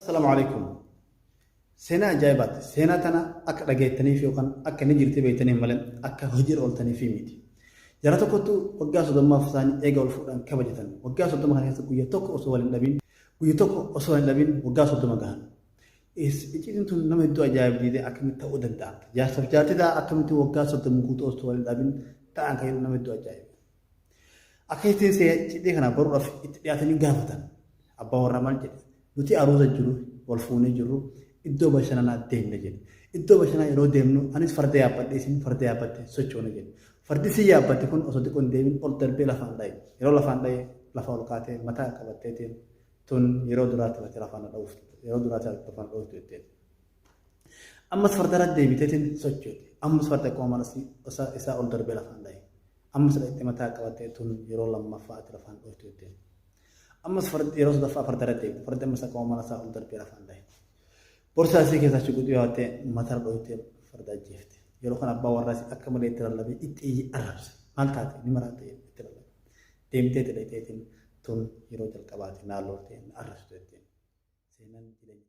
Assalaamu alaikum. Seenaa ajaa'ibaati. Seenaa tana akka dhageettaniif yookaan akka inni jirti beektaniif malee akka hojiirra ooltaniif miti. Jara tokkottu waggaa 30f isaanii eega wal fuudhan kabajatan. Waggaa 30 kana keessa guyya tokko osoo wal hin dhabin, guyya tokko osoo wal hin dhabin waggaa 30 gahan. Icciitiin tun nama hedduu ajaa'ibdiidee akkamitti ta'uu danda'amte. Jaarsaaf jaartii ta'a akkamitti waggaa 30 guutuu osoo wal hin dhabin ta'an kan jedhu nama hedduu ajaa'iba. Akka ittiin icciitii kana baruudhaaf itti dhiyaatanii gaafatan. Abbaa warraa maal jedhe? Nuti aruuza jiru, wal fuunee jirru, iddoo bashannanaa deemna jedhe. Iddoo bashannanaa yeroo deemnu anis farda yaabbadhe isin farda yaabbatte sochoona jedhe. Fardi isin yaabbatte kun osoo xiqqoo hin deemin ol darbee lafaan dha'e. Yeroo lafaan dha'e lafa ol kaatee mataa qabatteetiin tun yeroo duraatti lafti lafaan na dha'uuf yeroo duraatti lafaan dha'uuf jetteen. Ammas fardarra deebiteetiin sochoote. Ammas farda akkuma mana isaa ol darbee lafaan dha'e. Ammas dhaqxee mataa qabattee tun yeroo lammaffaa ati lafaan dhooftu jetteen. Ammas fardi yeroo sadaffaa fardarra deebite. Fardi ammas akkuma mana isaa ol darbee lafaan dha'e. Borsaa isii keessaa shuguxii baattee matarra dhooytee farda ajjeefte. Yeroo kana abbaa warraa isii akka malee itti lallabee itti iyyee arrabse. Maal taate ni maraatte itti lallabe. Deemtee itti dhaqxeetiin tun yeroo jalqabaati naa loltee na arrabsitu jetteen. Seenaan jireenya.